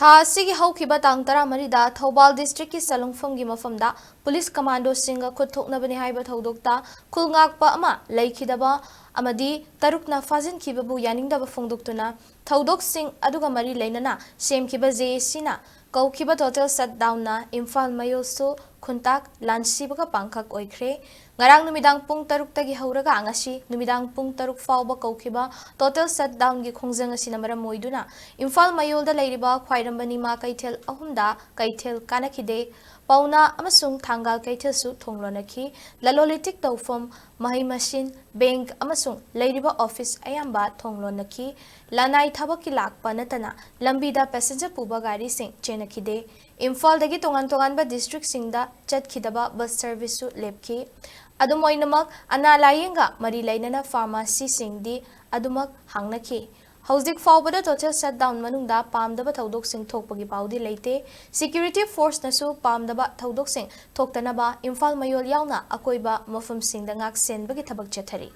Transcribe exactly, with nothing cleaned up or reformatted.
ꯊꯥ ꯑꯁꯤꯒꯤ ꯍꯧꯈꯤꯕ ꯇꯥꯡ ꯇꯔꯥꯃꯔꯤꯗ ꯊꯧꯕꯥꯜ ꯗꯤꯁꯇ꯭ꯔꯤꯛꯀꯤ ꯁꯂꯨꯡꯐꯝꯒꯤ ꯃꯐꯝꯗ ꯄꯨꯂꯤꯁ ꯀꯃꯥꯟꯗꯣꯁꯤꯡꯒ ꯈꯨꯠ ꯊꯣꯛꯅꯕꯅꯤ ꯍꯥꯏꯕ ꯊꯧꯗꯣꯛꯇ ꯈꯨꯜ ꯉꯥꯛꯄ ꯑꯃ ꯂꯩꯈꯤꯗꯕ ꯑꯃꯗꯤ ꯇꯔꯨꯛꯅ ꯐꯥꯖꯤꯟꯈꯤꯕꯕꯨ ꯌꯥꯅꯤꯡꯗꯕ ꯐꯣꯡꯗꯣꯛꯇꯨꯅ ꯊꯧꯗꯣꯛꯁꯤꯡ ꯑꯗꯨꯒ ꯃꯔꯤ ꯂꯩꯅꯅ ꯁꯦꯝꯈꯤꯕ ꯖꯦ ꯑꯦ ꯁꯤꯅ ꯀꯧꯈꯤꯕ ꯇꯣꯇꯦꯜ ꯁꯠꯗꯥꯎꯟꯅ ꯏꯝꯐꯥꯜ ꯃꯌꯣꯜꯁꯨ ꯈꯨꯟꯇꯥꯛ ꯂꯥꯟꯁꯤꯕꯒ ꯄꯥꯡꯈꯛ ꯑꯣꯏꯈ꯭ꯔꯦ꯫ ꯉꯔꯥꯡ ꯅꯨꯃꯤꯗꯥꯡ ꯄꯨꯡ ꯇꯔꯨꯛꯇꯒꯤ ꯍꯧꯔꯒ ꯉꯁꯤ ꯅꯨꯃꯤꯗꯥꯡ ꯄꯨꯡ ꯇꯔꯨꯛ ꯐꯥꯎꯕ ꯀꯧꯈꯤꯕ ꯇꯣꯇꯦꯜ ꯁꯠꯗꯥꯎꯟꯒꯤ ꯈꯣꯡꯖꯪ ꯑꯁꯤꯅ ꯃꯔꯝ ꯑꯣꯏꯗꯨꯅ ꯏꯝꯐꯥꯜ ꯃꯌꯣꯜꯗ ꯂꯩꯔꯤꯕ ꯈ꯭ꯋꯥꯏꯔꯝꯕꯟ ꯏꯃꯥ ꯀꯩꯊꯦꯜ ꯑꯍꯨꯝꯗ ꯀꯩꯊꯦꯜ ꯀꯥꯅꯈꯤꯗꯦ꯫ ꯄꯥꯎꯅꯥ ꯑꯃꯁꯨꯡ ꯊꯥꯡꯒꯥꯜ ꯀꯩꯊꯦꯜꯁꯨ ꯊꯣꯡ ꯂꯣꯟꯅꯈꯤ꯫ ꯂꯂꯣꯟ ꯏꯇꯤꯛ ꯇꯧꯐꯝ, ꯃꯍꯩ ꯃꯁꯤꯡ, ꯕꯦꯡꯛ ꯑꯃꯁꯨꯡ ꯂꯩꯔꯤꯕ ꯑꯣꯐꯤꯁ ꯑꯌꯥꯝꯕ ꯊꯣꯡ ꯂꯣꯟꯅꯈꯤ꯫ ꯂꯅꯥꯏ ꯊꯕꯛꯀꯤ ꯂꯥꯛꯄ ꯅꯠꯇꯅ ꯂꯝꯕꯤꯗ ꯄꯦꯁꯦꯟꯖꯔ ꯄꯨꯕ ꯒꯥꯔꯤꯁꯤꯡ ꯆꯦꯟꯅꯈꯤꯗꯦ꯫ ꯏꯝꯐꯥꯜꯗꯒꯤ ꯇꯣꯉꯥꯟ ꯇꯣꯉꯥꯟꯕ ꯗꯤꯁꯇ꯭ꯔꯤꯛꯁꯤꯡꯗ ꯆꯠꯈꯤꯗꯕ ꯕꯁ ꯁꯔꯚꯤꯁꯁꯨ ꯂꯦꯞꯈꯤ꯫ ꯑꯗꯨꯝ ꯑꯣꯏꯅꯃꯛ, ꯑꯅꯥ ꯂꯥꯌꯦꯡꯒ ꯃꯔꯤ ꯂꯩꯅꯅ ꯐꯥꯔꯃꯥꯁꯤꯁꯤꯡꯗꯤ ꯑꯗꯨꯃꯛ ꯍꯥꯡꯅꯈꯤ꯫ ꯍꯧꯖꯤꯛ ꯐꯥꯎꯕꯗ ꯇꯣꯇꯦꯜ ꯁꯠꯗꯥꯎꯟ ꯃꯅꯨꯡꯗ ꯄꯥꯝꯗꯕ ꯊꯧꯗꯣꯛꯁꯤꯡ ꯊꯣꯛꯄꯒꯤ ꯄꯥꯎꯗꯤ ꯂꯩꯇꯦ꯫ ꯁꯦꯀ꯭ꯌꯨꯔꯤꯇꯤ ꯐꯣꯔꯁꯅꯁꯨ ꯄꯥꯝꯗꯕ ꯊꯧꯗꯣꯛꯁꯤꯡ ꯊꯣꯛꯇꯅꯕ ꯏꯝꯐꯥꯜ ꯃꯌꯣꯜ ꯌꯥꯎꯅ ꯑꯀꯣꯏꯕ ꯃꯐꯝꯁꯤꯡꯗ ꯉꯥꯛ ꯁꯦꯟꯕꯒꯤ ꯊꯕꯛ ꯆꯠꯊꯔꯤ꯫